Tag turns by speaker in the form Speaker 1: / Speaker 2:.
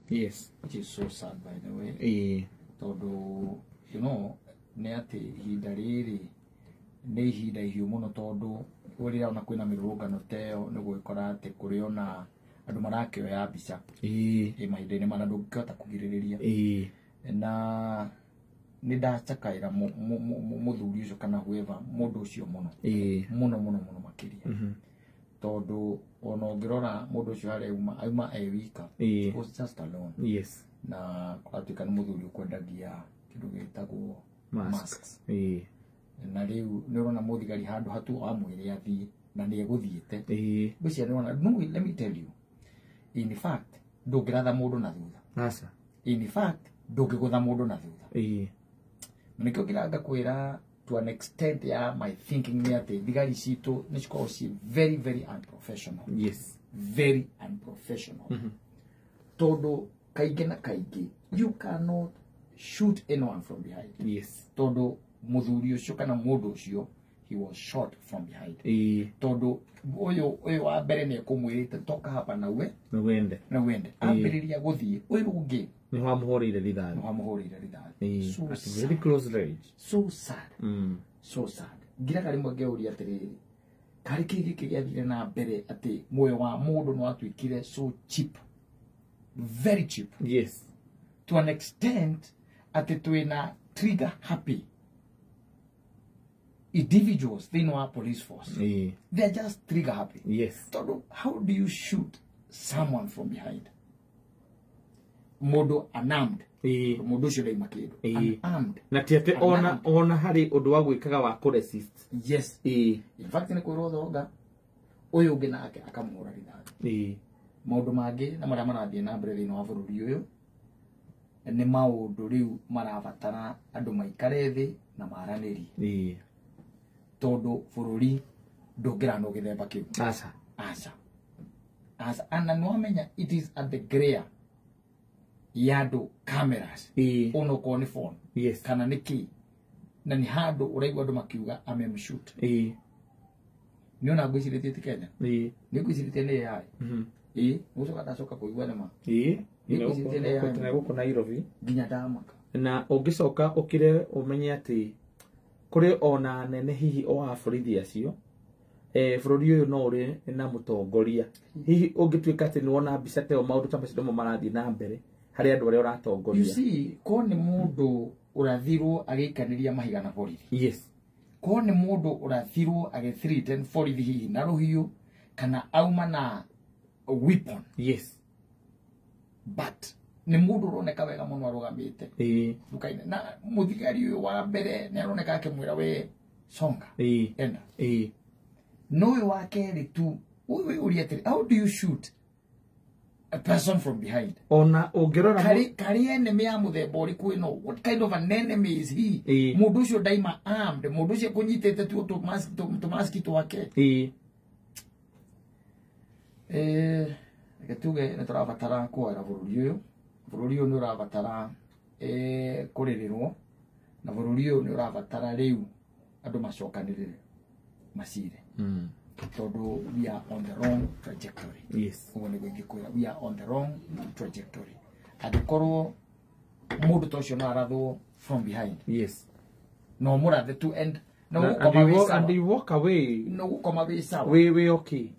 Speaker 1: Which is so sad, by the way, tondũ nĩ atĩ ihinda rĩrĩ nĩ ihinda ihiũ mũno, tondũ rĩrĩa ona kwĩna mĩrũrũngano ta ĩyo, nĩ gũgĩkora atĩ kũrĩ ona andũ marakĩoya mbica. Ĩ mahinda-inĩ mana ndũngĩhota kũgirĩrĩria. Na nĩ ndacakaĩra mũthuri ũcio kana whoever, mũndũ ũcio mũno, mũno mũno mũno makĩria, tondũ ona ũngĩrora mũndũ ũcio harĩa auma, auma e wika. Was just alone. Na kũratuĩka nĩ mũthuri ũkwendagia kĩndũ gĩtagwo
Speaker 2: mask.
Speaker 1: Masks. Na rĩu nĩ ũrona mũthigari handũ hatu amwĩre athiĩ na nĩ egũthiĩte. Ngwĩciria nĩ ũrona. No, let me tell you, in fact ndũngĩratha mũndũ na thutha.
Speaker 2: Aca.
Speaker 1: In fact ndũngĩgũtha mũndũ na thutha. Na nĩkĩo ngĩranga kwĩra, to an extent ya my thinking nĩ atĩ thigari citũ nĩ cikoragwo ci very very unprofessional. Very unprofessional, tondũ kaingĩ na kaingĩ you cannot shoot anyone from behind. Tondũ mũthuri ũcio kana mũndũ ũcio, he was shot from behind, tondũ ũyũ wa mbere nĩ ekũmwĩrĩte, "Toka hapa na uwe."
Speaker 2: Na wende.
Speaker 1: Na wende. Ambĩrĩria gũthiĩ, ũyũ ũngĩ
Speaker 2: nĩ wamũhũrĩire rithathi.
Speaker 1: Nĩ wamũhũrĩire rithathi. So
Speaker 2: At
Speaker 1: sad.
Speaker 2: very close range.
Speaker 1: So sad. So sad. Ngiraga rĩmwe ngeuria atĩrĩrĩ, karĩ kĩ gĩkĩ gĩathire na mbere atĩ muoyo wa mũndũ nĩ watuĩkire so cheap, very cheap, to an extent atĩ twĩna trigger happy individuals thĩinĩ wa police force? They are just trigger happy. Tondũ how do you shoot someone from behind, mũndũ unarmed? Mũndũ ũcio ndaima kĩndũ. Unarmed.
Speaker 2: Na ti atĩ ona ona harĩ ũndũ wa gwĩkaga wa kũresist.
Speaker 1: In fact nĩ kwĩrwo thonga ũyũ ũngĩ nake akamũhũra rithathi. Maũndũ mangĩ na marĩa marathiĩ na mbere thĩinĩ wa bũrũri ũyũ nĩ maũndũ rĩu marabatara andũ maikare thĩ na maranĩrie, tondũ bũrũri ndũngĩranwo gĩthemba kĩu.
Speaker 2: Aca.
Speaker 1: Aca, aca. Ana nĩwamenya it is at the glare ya andũ, cameras, onokorwo nĩ phone kana nĩ kĩ, na nĩ handũ ũraigua andũ makiuga amemshoot. Nĩ ona ngwĩcirĩtie ti Kenya. Nĩ ngwĩcirĩtie nĩ AI. Ĩĩ, gũcoka ndacoka kũigua nĩ ma. Nĩ ngwĩcirĩtie nĩ AI.
Speaker 2: Tena gũkũ Nairobi.
Speaker 1: Nginya ndamaka.
Speaker 2: Na ũngĩcoka ũkire ũmenye atĩ kũrĩ ona anene hihi o a borithi acio, bũrũri ũyũ no ũrĩ na mũtongoria, hihi ũngĩtuĩka atĩ nĩ wona mbica ta ĩyo, maũndũ ta macio nĩmo marathiĩ na mbere harĩ andũ arĩa
Speaker 1: You
Speaker 2: ũratongoria.
Speaker 1: see, ko nĩ mũndũ ũrathirwo agĩikanĩria mahiga na borithi, ko nĩ mũndũ ũrathirwo agĩthreaten borithi hihi na rũhiũ kana auma na weapon, but nĩ mũndũ ũroneka wega mũno arũgamĩte nduka-inĩ, na mũthigari ũyũ wa mbere nĩ aroneka akĩmwĩra, "We songa, enda." No ũyũ wa kerĩ tu, ũyũ ũria atĩrĩ, how do you shoot a person from behind?
Speaker 2: Ona ũngĩrora
Speaker 1: Karĩ enemy ya mũthemba ũrĩkũ ĩno? What kind of an enemy is he? Mũndũ ũcio ndaima armed, mũndũ ũcio kũnyitĩte tu tũmaski twake. Reke tuge nĩ tũrabatara kuoera bũrũri ũyũ. Bũrũri ũyũ nĩ ũrabatara kũrĩrĩrwo, na bũrũri ũyũ nĩ ũrabatara rĩu andũ macokanĩrĩre macire, tondũ we are on the wrong trajectory. Ũguo nĩguo ingĩkwĩra, we are on the wrong trajectory angĩkorwo mũndũ ta ũcio no arathwo from behind, no mũrathe tu and no
Speaker 2: And
Speaker 1: gũkoma
Speaker 2: you
Speaker 1: wĩ
Speaker 2: walk, and
Speaker 1: sawa.
Speaker 2: you walk away.
Speaker 1: No gũkoma wĩ sawa.
Speaker 2: Wĩ okay.